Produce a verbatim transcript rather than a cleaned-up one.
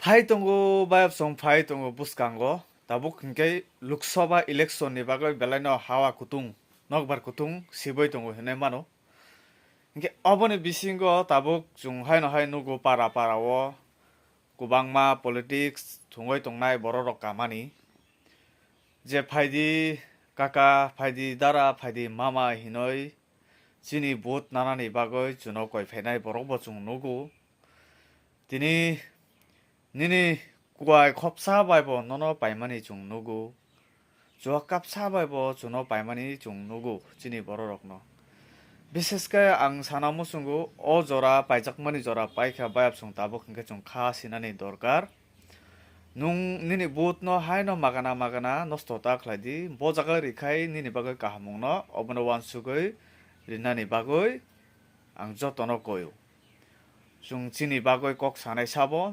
Phai tongo, bayapsong phai tongo bwskango. Tabuk hinkhe Lok Sabha election ni bagwi belaino hawa kutung, nokbar kutung sibui tongo hinwi mano. Hinkhe oboni bisingo tabuk chwng haino hai nugo para para o kwbangma politics thwngwi tongnai borok rok kamani. Je phaidi kaka, phaidi dara, phaidi mama hinwi chini vote nanani bagwi chwngno koi phainai borok bo chwng nugo. Tini nini kuai khopsa bai bo nono paimani chwng nugo. Chuak kapsa bai bo chwngno paimani chwng nugo chini borok rokno. Bishesh khe ang sana muchungo o jora paijakmani jora paikha bayapsong tabuk hinkhe chwng kha sinani dorkar. Nwng nini vote no haino magana magana nosto ta khlai di, bo jaga rikhai nini bagwi kaham wngno, obono uansugwi rinani bagwi ang jotono koio. Chwng chini bagwi kok sanai sabo,